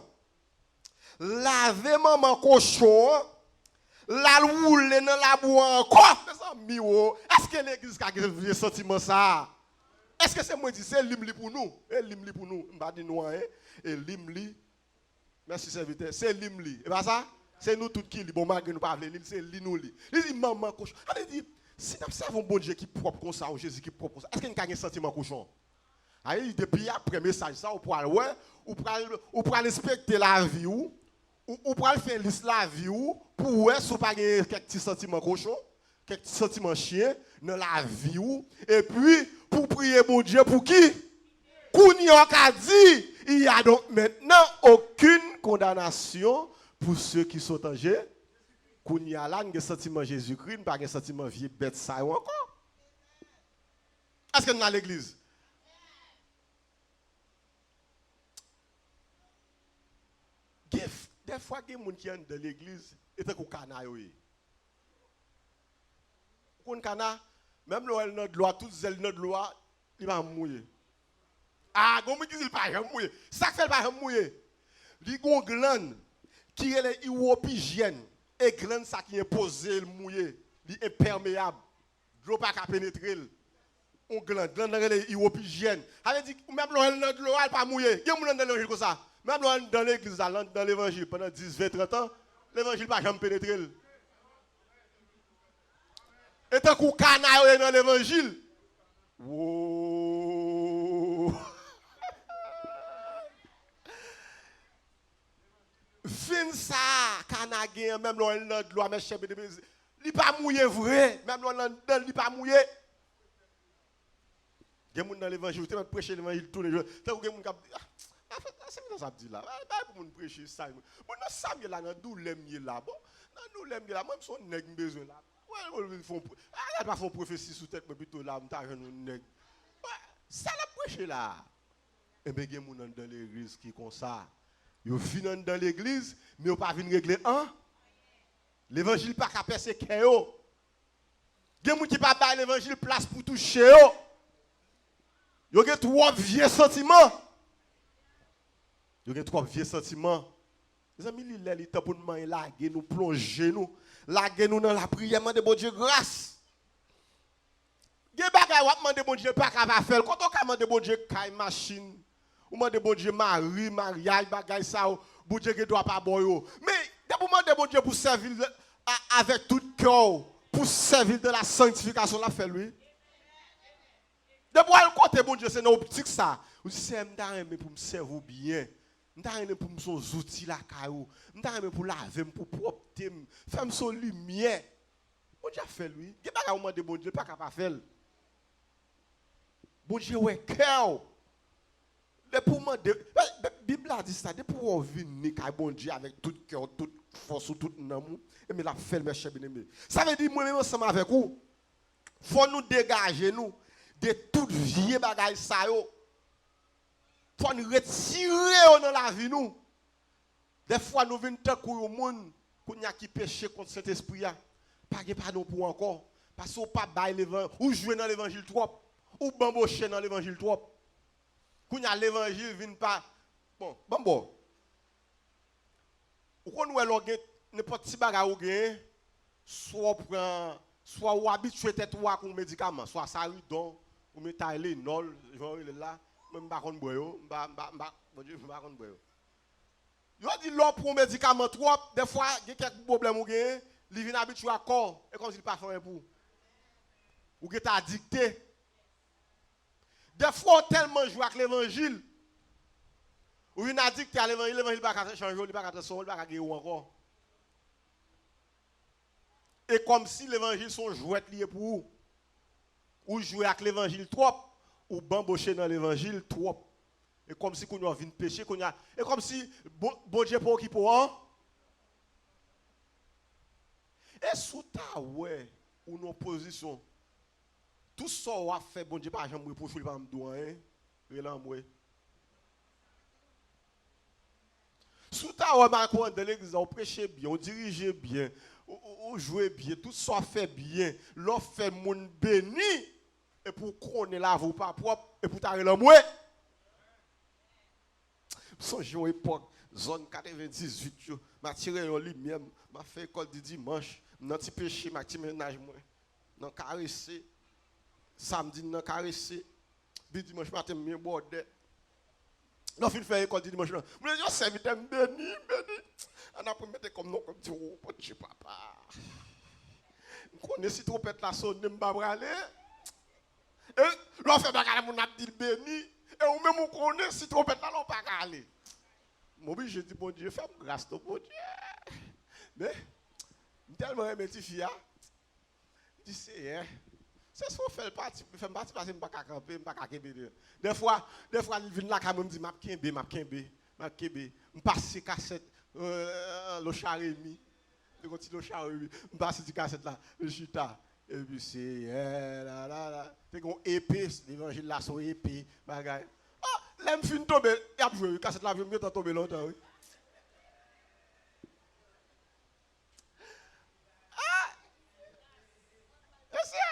Lave manman kochon an, l al woule nan labou an ankò. Mezanmi wo, èske legliz ka gen vye santiman sa a? Èske se mwen di, se li m li pou nou? E li m li pou nou. M pa di nou anyen. E li m li. Mèsi sèvitè. Se li m li. E pa sa? Se nou tout ki li. Bon, malgre nou pa vle li l, se li nou li. Li di manman kochon. Sa vle di, si n ap sèvi yon Bondye ki pwòp konsa, yon Jezi ki pwòp konsa, èske n ka gen santiman kochon? Ay, depi aprè mesaj sa, ou pral wè, ou pral, ou pral enspekte lavi w, ou, ou pral fè lis lavi w, pou w wè si w pa gen kèk ti santiman kochon, kèk ti santiman chen nan lavi w, epi pou w priye Bondye pou ki? Kounye a w ka di, il y a donc maintenant aucune condamnation pour ceux qui sont en Jésus. Kounye a la, n gen santiman Jezikri, n pa gen santiman vye bèt sa yo ankò. Èske n nan legliz? Gen f-, dèfwa gen moun ki anndan legliz, e tankou kana yo ye. Ou konn kana? Menm lè w wè l nan dlo a, tout zèl nan dlo a, li pa janm mouye. A, gon moun ki di l pa janm mouye. Sa k fè l pa janm mouye? Li gon glann ki rele iwopijyèn. E glann sa ki enpoze l mouye. Li enpèmeyab. Dlo pa ka penetre l. On glann, glann nan rele iwopijyèn. Sa vle di, ou menm lè w wè l nan dlo a, l pa mouye. Gen moun anndan levanjil konsa. Menm lè w anndan legliz la, anndan levanjil pandan dis, ven, trant an, levanjil pa janm penetre l. E tankou kana yo ye nan levanjil. Wo! Vin sa a, kana gen an, menm lè w wè l nan dlo a, men chèbe de beze. Li pa mouye vre. Menm lè w anndan l, li pa mouye. Gen moun nan levanjil, ou te mèt preche levanjil tounen jou. Tankou gen moun k ap di, ah, afè, sa se sa ap di la. Bay, bay pou moun preche sa. Bon, nan sa m ye la, nan doulè m ye la. Bon, nan doulè m ye la. Mwen, m se yon nèg m bezwen la. Wè, wè, wè, fè yon pwo-, ah, al pa fè yon pwofesi sou tèt mwen pito la, m ta jwenn yon nèg. Wè, sa l ap preche la. Enben, gen moun anndan legliz ki konsa. Yo vin anndan legliz, men yo pa vin regle an. Levanjil pa ka pèse kè yo. Gen moun ki pa bay levanjil plas pou touche yo. Yo gen twòp vye santiman. Yo gen twòp vye santiman. Mezanmi, li lè, li tan pou n manyen lage nou, plonje nou, lage nou nan lapriyè, mande Bondye gras. Gen bagay w ap mande Bondye, l pa ka pa fè l. Kote w ka mande Bondye kay, machin, ou mande Bondye mari, maryaj, bagay sa yo, Bondye gen dwa pa ba w yo. Men, depi w mande Bondye pou sèvi l a- avèk tout kè w, pou sèvi l dans la sanctification, l ap fè l, wi. Depi w al kote Bondye, se nan optik sa. Ou di, Seyè, m ta renmen pou m sèvi w byen. M ta renmen pou m se yon zouti lakay ou. M ta renmen pou w lave m, pou w pwòpte m. Fè m se yon limyè. Bondye ap fè l, wi. Gen bagay ou mande Bondye, l pa ka pa fè l. Bondye wè kè w. Depi w mande, Bib la di sa, depi w vini kay Bondye avèk tout kè w, tout fòs ou, tout nanm ou, ebyen l ap fè l, mè chè byeneme. Sa vle di, mwen menm ansanm avèk ou, fò nou degaje nou de tout vye bagay sa yo. Fò n retire yo nan lavi nou. Dèfwa nou vin tankou yon moun kounye a ki peche kont Sentespri a. Pa gen padon pou ou ankò. Paske ou pa bay levan, ou jwe nan levanjil twòp. Ou banboche nan levanjil twòp. Kounye a levanjil vin pa. Bon, ban m ba w. Ou konn wè lè w gen nenpòt ti bagay ou genyen, swa w pran, swa ou abitye tèt ou ak yon medikaman, swa sa ridon, oubyen Tylenol, jan yo rele l la, mwen m pa konn bwè yo, m pa, m pa, m pa, Bondye, m pa konn bwè yo. Yo di lè w pran medikaman twòp, dèfwa gen kèk pwoblèm ou genyen, li vin abitye ak kò w, e kòmsi li pa fè anyen pou ou. Ou gentan adikte. Dèfwa w tèlman jwe ak levanjil, ou vin adikte a levanjil, levanjil pa ka chanje w, li pa ka transfòme w, li pa ka geri w ankò. E kòmsi levanjil se yon jwèt li ye pou ou. Ou jwe ak levanjil twòp, ou banboche nan levanjil twòp. E kòmsi kounye a w vin peche, kounye a, e kòmsi Bon- Bondye pa okipe w an. E si w ta wè ou nan pozisyon, tout sa w ap fè, Bondye pa janm repwoche w, li pa janm di w anyen, rele anmwe. Si w ta wè Marco anndan legliz la, ou preche byen, ou dirije byen, ou, ou, ou jwe byen, tout sa w ap fè byen, lè w fè moun beni, epi w konnen lavi w pa pwòp, epi w ta rele anmwe. M sonje yon epòk, zòn katrevendizuit yo, m atire yon limyè, m, m ap fè lekòl di dimanch, m nan ti peche m ak ti mennaj mwen. Nan karese. Samdi, m nan karese. Epi dimanch maten, m byen bòdè. Lè w fin fè lekòl di dimanch lan, moun yo di, "Yo, sèvitè, m beni, m beni." An apre, m mete kò m nan kò, m di, "O, Bondye, papa. M konnen si twonpèt la sonnen, m pa prale." E lè w fè bagay la, moun ap di l beni. E ou menm, ou konnen si twonpèt la, la, ou pa ka ale. M oblije di, "Bondye, fè m gras, non, Bondye." Men, m tèlman renmen tifi a. M di, "Seyè, se si w fè l pati, fè m pati, paske m pa ka kanpe, m pa ka kenbe li." Dèfwa, dèfwa, li vin lakay mwen, m di, "M ap kenbe, m ap kenbe, m ap kenbe." M pase kasèt, euh, Locha Remy. Li gon ti Locha Remy. M pase ti kasèt la, li chita. Epi, Seyè, la, la, la. Te gon epe, levanjil la se yon epe, bagay. Ah, lè m fin tonbe, y ap jwe, wi, kasèt la vye, m gentan tonbe lontan, wi. Ah! Mesye,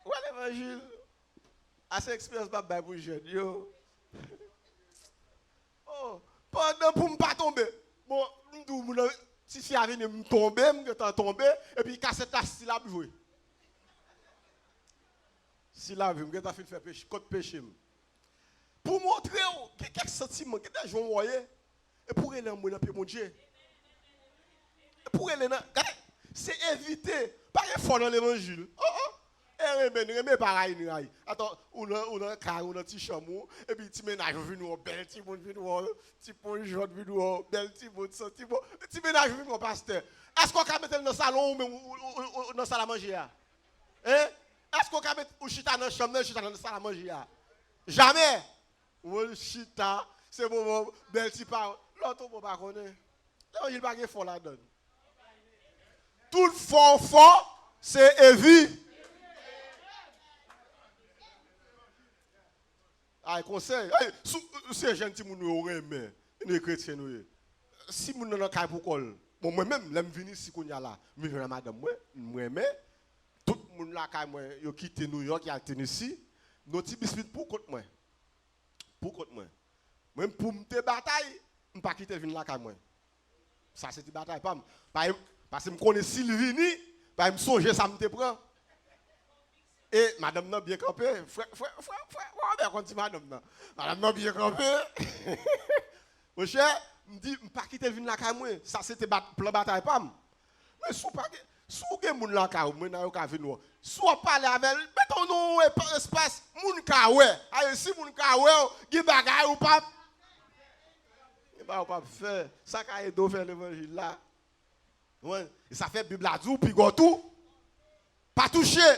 ou wè levanjil. Ase eksperyans m ap bay pou jèn yo. Oh, pandan pou m pa tonbe. Bon, m di w, moun nan, tifi a vini, m tonbe, m gentan tonbe, epi kasèt la still ap jwe. Still ap jwe, m gentan fin fè peche, kont peche m. Pou montre w, gen kèk santiman, gen de jan w ye, e pou rele anmwe nan pye Bondye. E pou rele nan, gade, se evite, pa gen fò nan levanjil. Oh, oh. E renmen, renmen, pa rayi, ni rayi. Atò, ou nan, ou nan kay, ou nan ti chanm ou, epi ti mennaj ou vin wè w, bèl timoun vin wè w, ti pon jòn vin wè w, bèl timoun, santi bon, ti mennaj ou vin wè w, pastè. Èske w ka mete l nan salon ou menm, ou, ou, ou, ou nan sal a manje a? Hein? Èske w ka met ou chita nan chanm nan, chita nan sal a manje a? Jamè! Ou chita, se moman bèl ti pawòl. Lè w tonbe, w pa konnen. Levanjil pa gen fò ladan l. Tout fò w fò, se evi. Ay, konsèy. Ay, si w se jèn timoun nou yo renmen, nou e kretyen nou ye. Si moun nan nan kay pou kò l, bon, mwen menm, lè m vin isi kounye a la, m vin jwenn a madanm mwen, m renmen, tout moun lakay mwen, yo kite Nouyòk, y al Tennessee, nou ti bispit pou kont mwen. Pou kont mwen. Mwen, pou m te batay, M pa kite l vin lakay mwen. Sa se te batay pa m. Pa, paske m konnen si l vini, pa m sonje sa m te pran. E madanm nan byen kanpe. Frè, frè, frè, frè, Robert konn ti madanm nan. Madanm nan byen kanpe. Monchè, m di, m pa kite l vin lakay mwen. Sa se te bat, plan batay pa m. Men si w pa gen, si w gen moun lakay ou, mennaj ou ka vin wè w. Si w ap pale avè l, mete w nan yon espas, moun ka wè. Aye, si moun ka wè w, gen bagay ou p ap, gen bagay ou p ap fè. Sa ka ede w fè levanjil la. Ou konprann? E sa fè Bib la di w, piga w tou, pa touche.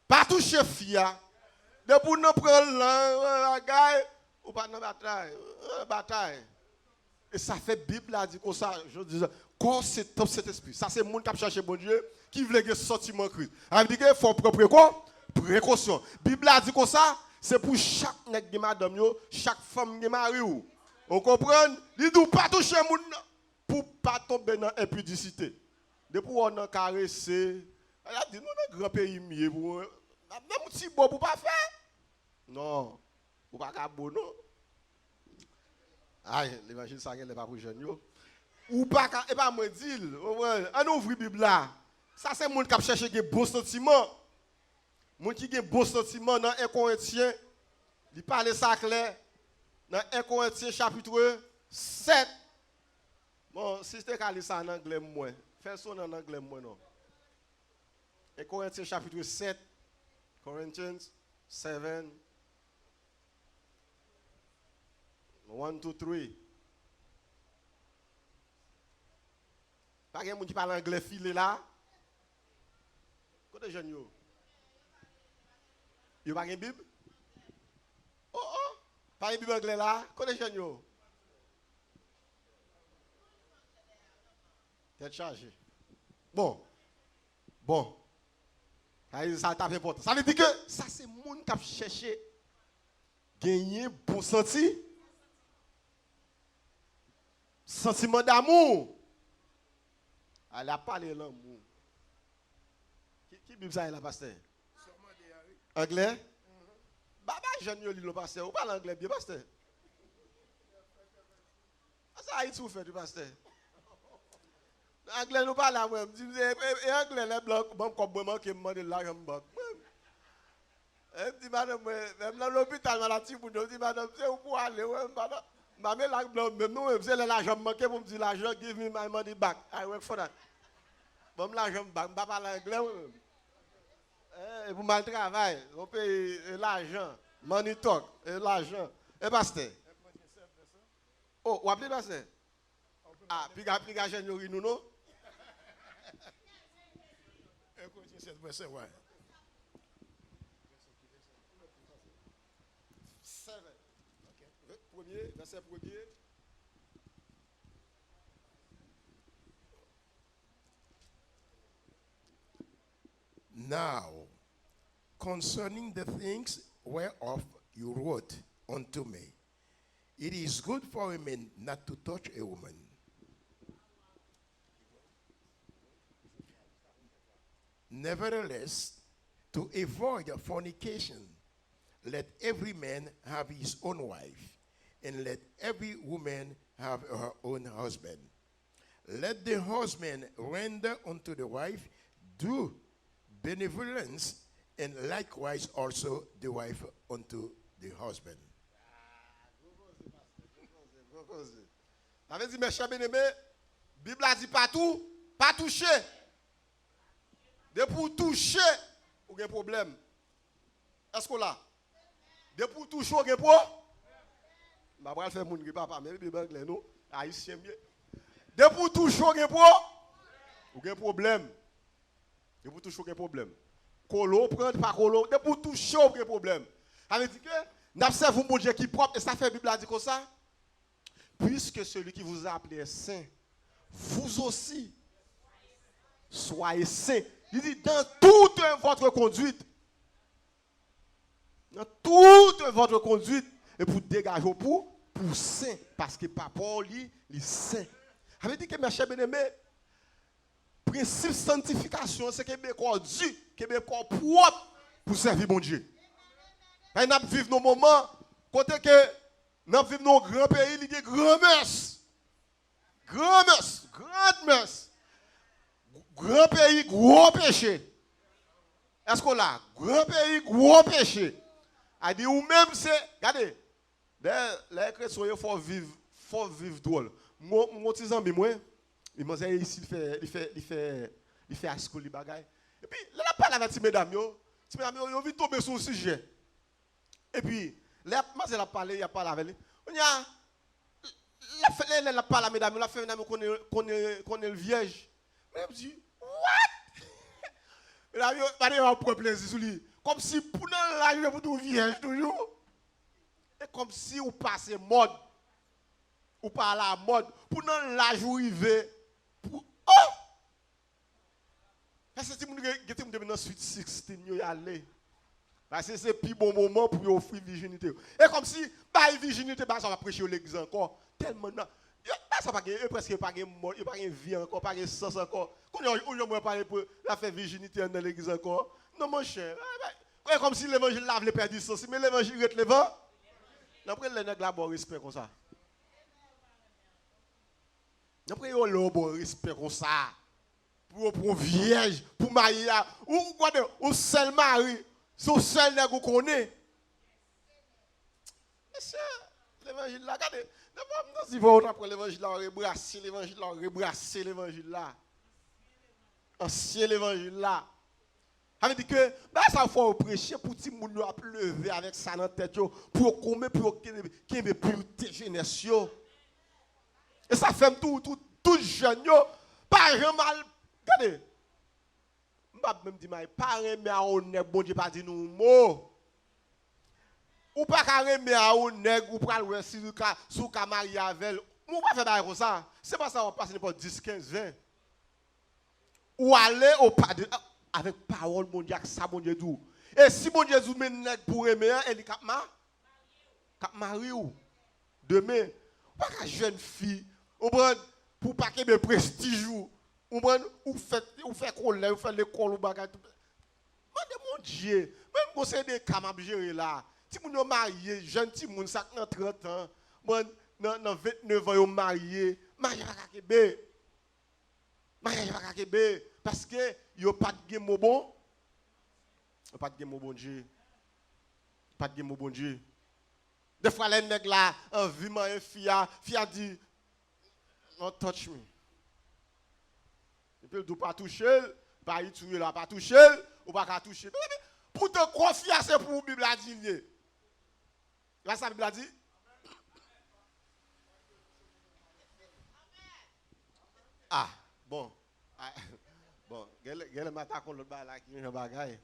Pa touche fi a. Depi w nan pran l nan bagay, ou pa nan batay. Batay. E sa fè Bib la di konsa, jodi a, kò se tanp Sentespri. Sa se moun k ap chache Bondye, ki vle gen santiman Kris. Sa vle di ke fò w pran preko, prekosyon. Bib la di konsa, se pou chak nèg gen madanm yo, chak fanm gen mari w. Ou konprann? Li di w pa touche moun nan pou w pa tonbe nan enpidisite. Depi w wè w nan karese, y ap di nou nan gran peyi m ye pou mwen. Menm yon ti bo pou w pa fè. Non, ou pa ka bo non. Ay, levanjil sa genlè pa pou jèn yo. Ou pa ka, e pa mwen di l, ou konprann? Ann ouvri Bib la. Sa se moun k ap chèche gen bon santiman. Moun ki gen bon santiman nan en Korentyen, li pale sa klè nan en Korentyen chapit sèt. Bon, si te ka li sa an anglè mwen, fè l sonnen an anglè mwen non. En Korentyen chapit sèt, Corinthians seven, one to three. Pa gen moun ki pale anglè file la? Kote jèn yo? Yo pa gen Bib? Oh, oh! Pa gen Bib anglè la? Kote jèn yo? Tèt chaje. Bon. Bon. Sa vle di sa t ap enpòtan. Sa vle di ke sa se moun k ap chèche genyen bon santi, santiman damou. Ale ap pale lanmou. Ki, ki Bib sa ye la, pastè? Anglè? Ba, ba jèn yo li non, pastè. Ou pale anglè byen, pastè. A sa Ayiti ou fèt wi, pastè. Anglè nou pale a mwen, m di, e, e, e anglè lè blan ban m kòb mwen manke, m mande l lajan m bank. Mwen, e m di madanm mwen, lè m nan lopital, malad timoun yo, m di madanm, se ou pou ale, wi, m pa nan, m pa mele ak blan menm, non, menm, se lè lajan m manke pou m di lajan, give me my money back, I work for that. Ban m lajan m back, m pa pale anglè, mwen menm. E, e pou m al travay, yon peyi, e lajan, money talk, e lajan, e pastè. Oh, w ap li, pastè? Ah, piga, piga jèn yo ri nou, non? Enkouraje sèt vèsè, wè. Seven. Ok. Premye, vèsè premye. Now, concerning the things whereof you wrote unto me, it is good for a man not to touch a woman. Nevertheless, to avoid fornication, let every man have his own wife, and let every woman have her own husband. Let the husband render unto the wife due benevolence, and likewise also the wife unto the husband. Sa vle di, mè chè byeneme, Bib la di pa tou, pa touche. Depi w touche, ou gen pwoblèm. Èske w la? Depi w touche, w gen pwo-, m pa pral fè moun ri papa, men Bib anglè nou, ayisyen m ye. Depi w touche, w gen pwo-, ou gen pwoblèm. Depi w touche, w gen pwoblèm. Kole w pran, pa kole w, depi w touche, w gen pwoblèm. Sa vle di ke n ap sèvi yon Bondye ki pwòp, e sa fè Bib la di konsa, puisque celui qui vous a appelé est saint, vous aussi, soyez saints. Li di, dans toute votre conduite. Dans toute votre conduite. E pou degaje w pou, pou sen. Paske papa w li, li sen. Sa vle di ke, mè chè byeneme, prensip santifikasyon an, se kenbe kò w di, kenbe kò w pwòp pou sèvi Bondye. Paske n ap viv nan moman kote ke N ap viv nan yon gran peyi, li gen gran mès. Gran mès, gran mès. Gran peyi, gwo peche. Èske w la? Gran peyi, gwo peche. A di ou menm se, gade, lè, lè kretyen yo fò viv, fò viv dwòl. M gon, m gon ti zanmi mwen, li manzè isi, li fè, li fè, li fè, li fè high school, li bagay. Epi, lè l ap pale avèk ti medam yo, ti medam yo, yo vin tonbe sou yon sijè. Epi, lè ap, manzè l ap pale, y ap pale avè li. Kounye a, l ap fè, lè, lè l ap pale a medam yo, l ap fè medam yo konnen, konnen, konnen l vyèj. Medam yo di, "What?" Medam yo, medam yo ap pran plezi sou li. Kòmsi pou nan laj ou pou tou vyèj toujou. E kòmsi ou pase mòd. Ou pa alamòd. Pou nan laj ou rive. Pou, oh! Paske timoun gen, gen timoun depi nan Sweet Sixteen yo y ale. Paske se pi bon moman pou yo ofri vijinite yo. E kòmsi bay vijinite, bagay sa w ap preche yo legliz ankò. Tèlman nan, yo, bagay sa pa gen, yo prèske pa gen mò, yo pa gen vi ankò, pa gen sans ankò. Kounye a, ou janm wè pale pou l ap fè vijinite anndan legliz ankò? Non, monchè. E kòmsi levanjil la vle pèdi sans li, men levanjil ret levan. Nan pre lè nèg la ba w respè konsa. Nan pre yo lè yo ba w respè konsa. Pou yo pran vyèj, pou marye a. Ou, ou gade, ou sèl mari, se yon sèl nèg ou konnen. Mesye, levanjil la, gade, depi m nan si fò ou t ap pran levanjil la, ou rebrase levanjil la, ou rebrase levanjil la. Ansyen levanjil la. Sa vle di ke, bagay sa fò yo preche pou timoun yo ap leve avèk sa nan tèt yo, pou yo konbe, pou yo kenbe, kenbe pirte jenès yo. E sa fè m tou, tou, tout jèn yo, pa janm al, gade, m p ap menm di may, pa renmen a yon nèg Bondye pa di nou yon mo. Ou pa ka renmen a yon nèg, ou pral wè si ou ka, si ou ka marye avè l. Ou pa fè bagay konsa. Se pa sa w ap pase nenpòt dis, kenz, ven. Ou ale, ou pa de, avèk pawòl Bondye, ak sa Bondye di w. E si Bondye di w, men nèg pou renmen an, e li k ap ma-, k ap mari w. Demen, ou pa ka jèn fi, ou konprann, pou w pa kenbe prestij ou, ou konprann, ou fè, ou fè kolèj, ou fè lekòl, ou bagay, tout. Mande Bondye. Mwen, m gon seri de ka m ap jere la. Timoun yo marye, jèn timoun, sa k nan trant an, mwen, nan, nan vennnev an, yo marye. Maryaj pa ka kenbe. Maryaj pa ka kenbe. Paske yo pa t gen mo bon. Yo pa t gen mo Bondye. Yo pa t gen mo Bondye. Defwa, lè nèg la anvi manyen fi a, fi a di, "Don't touch me." Epi l di w pa touche l, pa itilize la, pa touche l, ou pa ka touche l. Poutan kò fi a se pou ou Bib la di l ye. Gade sa Bib la di. Ah, bon. Ah, bon, genlè, genlè m atake yon lòt bagay la ki menm jan bagay.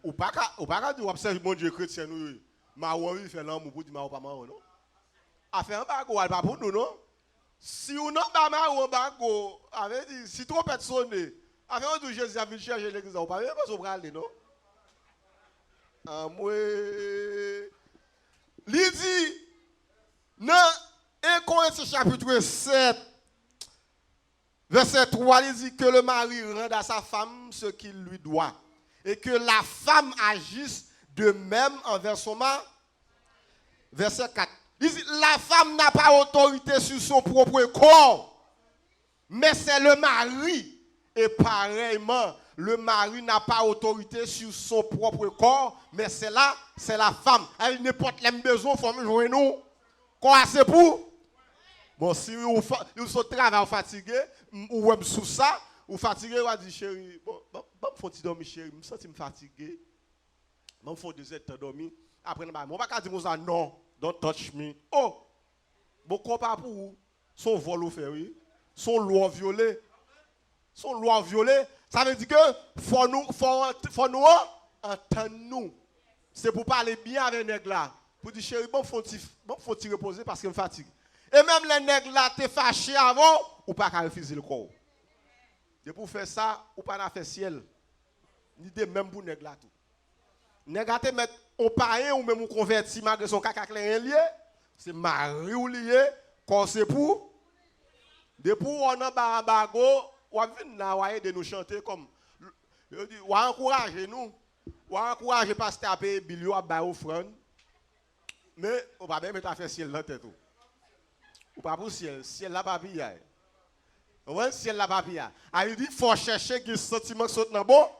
Ou pa ka, ou pa ka di w ap sèvi Bondye kretyen ou ye. Mari w anvi fè lanmou pou di mari w pa mari w non. Afè anbago a pa pou nou non. Si w nan ba mari w anbago, sa vle di, si twonpèt sonnen, afè yo di w Jezi ap vin chèche legliz la, ou pa menm panse w prale non. Anmwe. Li di, nan en Korentyen chapit sèt, vèsè twa, li di, "Que le mari rende à sa femme ce qu'il lui doit, et que la femme agisse de même envers son mari." Vèsè kat, li di, "La femme n'a pas autorité sur son propre corps, mais c'est le mari. Et pareillement, le mari n'a pas autorité sur son propre corps, mais c'est la, c'est la femme." Nenpòt lè m bezwen w, fò m jwenn ou. Kò a se pou. Bon, si ou, fa, ou sot travay, ou fatige, m, ou wè m sou sa, ou fatige, w a di, "Cheri, bon, ban, ban m fè yon ti dòmi, cheri, m santi m fatige. Ban m fè yon dezèdtan dòmi." Apre, nan bay mwen, ou pa ka di m konsa, "Non, don't touch me." Oh! Bon, kò pa pou ou. Se yon vòl ou fè, wi. Se yon lwa w vyole. Se yon lwa w vyole. Sa vle di ke fò nou, fò, fò nou an, antann nou. Se pou pale byen avè nèg la. Pou di, "Cheri, ban m fè yon ti, ban m fè yon ti repoze paske m fatige." E menm lè nèg la te fache avè w, ou pa ka refize l kò w. Depi w fè sa, ou pa nan afè syèl. Ni de menm pou nèg la tou. Nèg la te mèt on payen, ou menm ou konvèti, malgre se on kaka kleren l ye, se mari w li ye, kò w se pou. Depi w wè w nan ba anbago, w ap vin la, w a ede nou chante kòm, yo di, w a ankouraje nou, w a ankouraje pastè a peye bil yo, w ap bay ofrann. Men, ou pa bezwen met afè syèl nan tèt ou. Ou pa pou syèl. Syèl la pa piyay. Ou konprann? Syèl la pa piyay. A li di, fò w chèche gen santiman k sot nan bon.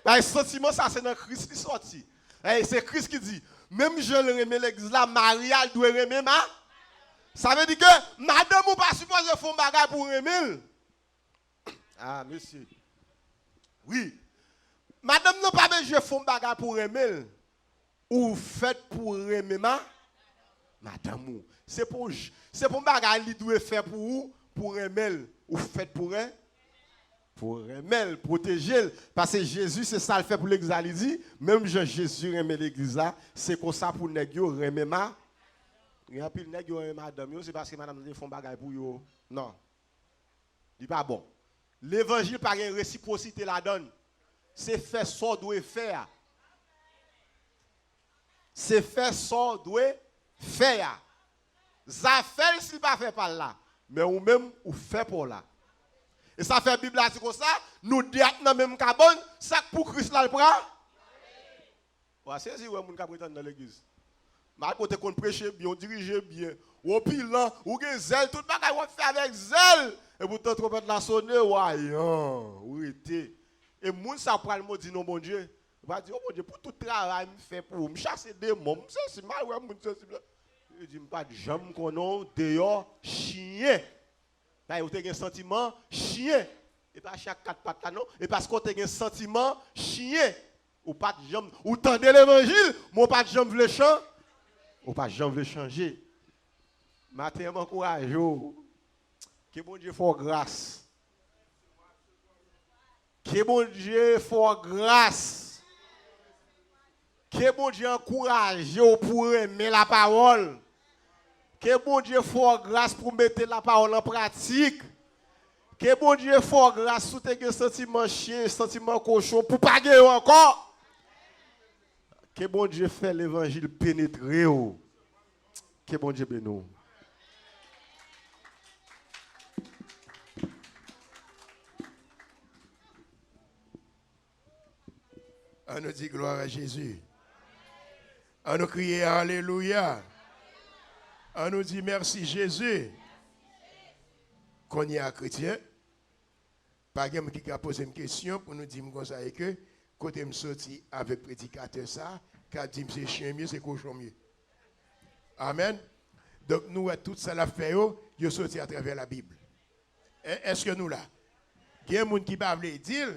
Bay santiman sa, se nan Kris li sòti. Ey, se Kris ki di, menm jan l renmen legliz la, mari a l dwe renmen ma. Sa vle di ke madanm ou pa sipoze fè yon bagay pou w renmen l. Ah, mesye. Wi. Madanm nan pa bezwen fè yon bagay pou w renmen l. Ou fèt pou w renmen ma, madanm ou. Se pou j-, se pou yon bagay li dwe fè pou ou, pou w renmen l. Ou fèt pou ren-, pou w renmen l, pwoteje l. Paske Jezi, se sa l fè pou legliz la, li di, menm jan Jezi renmen legliz la, se konsa pou nèg yo renmen ma-, gen anpil nèg yo renmen madanm yo, se paske madanm nan te fè yon bagay pou yo. Non. Li pa bon. Levanjil pa gen resipwosite ladan l. Se fè sa w dwe fè a. Se fè sa w dwe fè a. Zafè l si l pa fè pa l la. Men ou menm, ou fè pa w la. E sa fè Bib la di konsa, nou de ak nan menm kabann, sa k pou Kris la l pran. W a sezi wè moun k ap ret anndan legliz. Malgre w te konn preche byen, w dirije byen, w opilan, ou gen zèl, tout bagay w ap fè avèk zèl. Epoutan twonpèt la sone, w ayan, ou rete. E moun sa pral modi non Bondye. Ou pral di, o Bondye, pou tout travay m fè pou ou, m chase demon, m sesi, m al wè moun sesi. Li di, m pa t janm konnen w deyò, chen. Paske ou te gen santiman chen. E pa chen ak kat pat la non. E paske ou te gen santiman chen. Ou pa t janm, ou tande levanjil, men ou pa t janm vle chan-, ou pa t janm vle chanje. Maten an, m ankouraje w. Ke Bondye fè w gras. Ke Bondye fè w gras. Ke Bondye ankouraje w pou w renmen lapawòl. Ke Bondye fè w gras pou w mete lapawòl an pratik. Ke Bondye fè w gras si w te gen santiman chen, santiman kochon, pou w pa gen yo ankò. Ke Bondye fè levanjil penetre w. Ke Bondye beni w. Ann nou di glwa a Jezi. Ann nou kriye alelouya. Ann nou di mèsi Jezi. Kounye a, kretyen, pa gen moun ki ka poze m kesyon pou nou di m konsa e ke kote m soti avèk predikatè sa, k ap di m se chen m ye, se kochon m ye. Amèn. Donk, nou wè tout sa l ap fè yo, yo soti atravè Labib. E-, èske nou la? Gen moun ki pa vle di l,